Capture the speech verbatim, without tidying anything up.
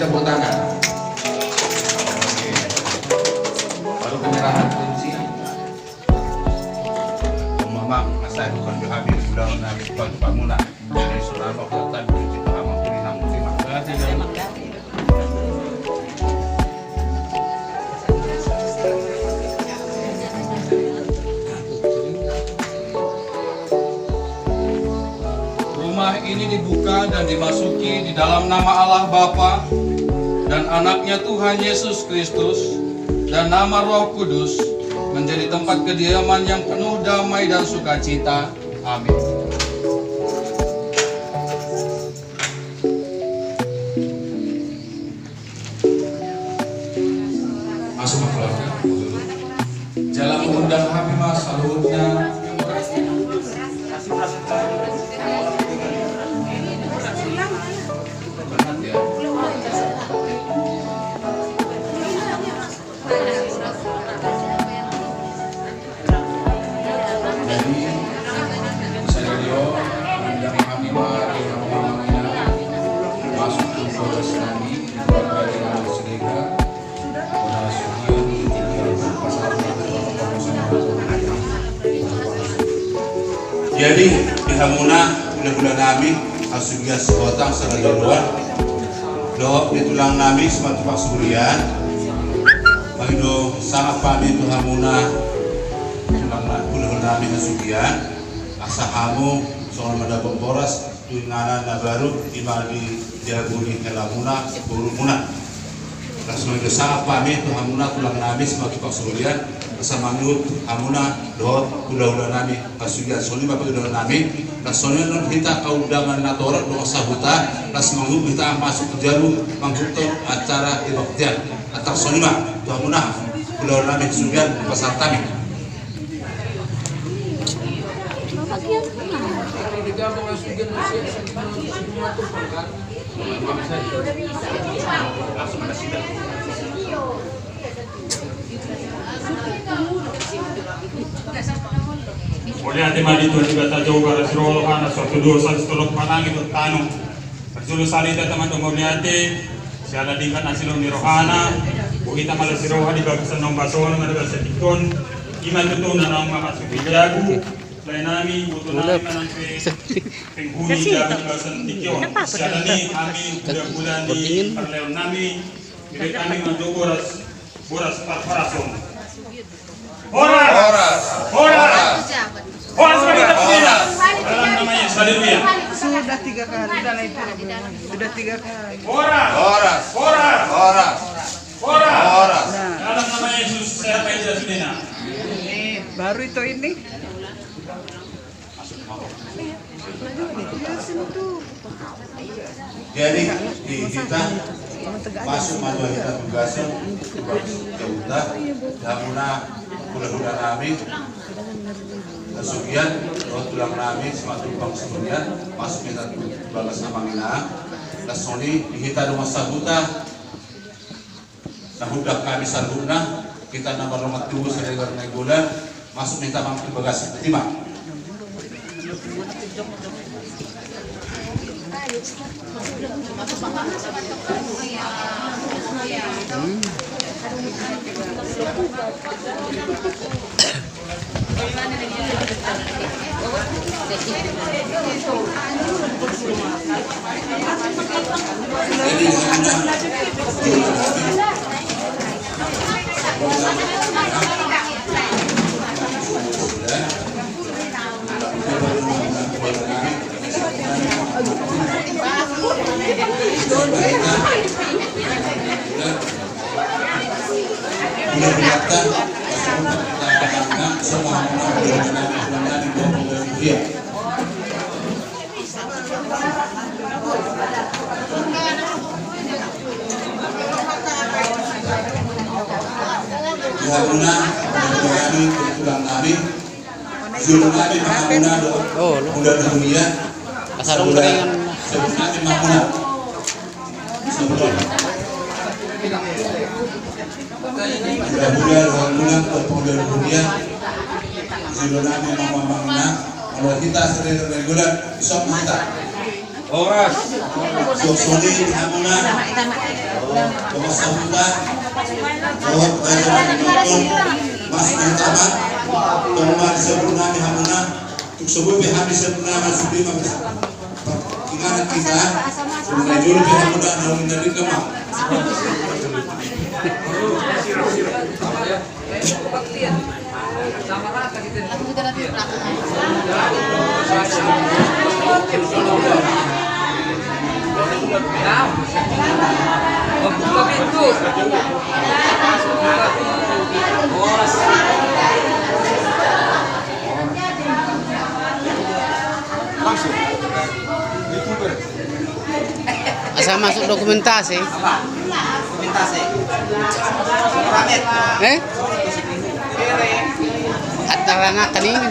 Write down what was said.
Tepuk tangan. Oke. Baru penyerahan kunci. Mamang, asa bukan di hami, ulang nanti, Pak, Pak Muna. Jadi, saudara, Pak, kita kunci, Pak, Mamang, terima kasih. Rumah ini dibuka dan dimasuki di dalam nama Allah Bapa dan Anaknya Tuhan Yesus Kristus dan nama Roh Kudus, menjadi tempat kediaman yang penuh damai dan sukacita. Amin. Masuk ma keluarga. Jala mengundang hami ma saluhutna. Jadi, sadarion, undang hami ma di rumah mamang ina, masuk tu polres nami, keluarga di rumah sedeka, udah sugian, pasar. Jadi, di hamuna, hulahula nami, hasugian sihotang, sadarion, dohot di tulang nami, Simanjuntak Surian, mangido sangap hami tu hamuna, tulang na-, hulahula nami hasugian, asa hamu songon mandapot boras tu inganan na baru, ima di jabu ni helamuna, borumuna. Laos mangido sangap hami tu hamuna tulang nami Simanjuntak Surian, asa mangihut hamuna dohot hulahula nami hasugian, songon i ma pangidoan nami. Laos songon i annon hita haundangan na torop dongan sahuta, laos mangihut hita masuk tu jabu mangihuthon acara kebaktian. Antong songon i ma tu hamuna hulahula nami hasugian, pasahat hami. Mauliate ma di Tuhan Debata Jahowa, rasi roha na so tudu, sasintolop langit dohot tano. Parjolo sahali hita ma mandok mauliate, siala denggan asi lomo ni rohana, boi hita mala siroha di bagasan na umbasan on, di bagasan tingki on, ima tutu na naung mamasuki jabu, lae nami, boto nami, manang pe penghuni jabu di bagasan tingki on. Siala ni i hami hulahula ni parlehon nami, dibege hami mandok boras, boras parhorasan. Horas! Horas! Horas! Horas! Horas! Dalam nama Yesus, haleluya. Sudah tiga kali, sudah naik turun. Sudah tiga kali. Horas! Horas! Horas! Horas! Horas! Dalam nama Yesus, sehat aja sudena. Baru itu ini. Jadi, di hita masuk ma tu hita tu bagasan, tu bagasan jabuta, di hamuna hulahula nami hasugian, dohot tulang nami Simanjuntak Surian, masuk hita tu bagasan amang ina. Laos songon i di hita dongan sahuta, na hundang hami saluhutna, hita na mardongan tubu Siregar Nainggolan, masuk ma hita amang tu bagasan, ima. Di hamuna, di hamuna, di tulang nami. Jolo nami ma hamuna dohot hulahula Huria. Asal hulahula, jolo nami ma hamuna. Hulahula dohot hulahula dohot hulahula Huria. Jolo nami ma hamuna. Molo hita Siregar Nainggolan, isop ma hita. Horas. Suksoni di hamuna. Horas hamuna. Horas hamuna. Mas Nataman. Tong ma di sebelum nami hamuna. Tuk sebelum nami sebelum nami sebelum nami. Ingat kita. Sebelum nami julu di hamuna. Naung dari kemana? Langsung. Asal masuk dokumentasi. Apa? Dokumentasi. Pamit. Eh? Atarana kan ini.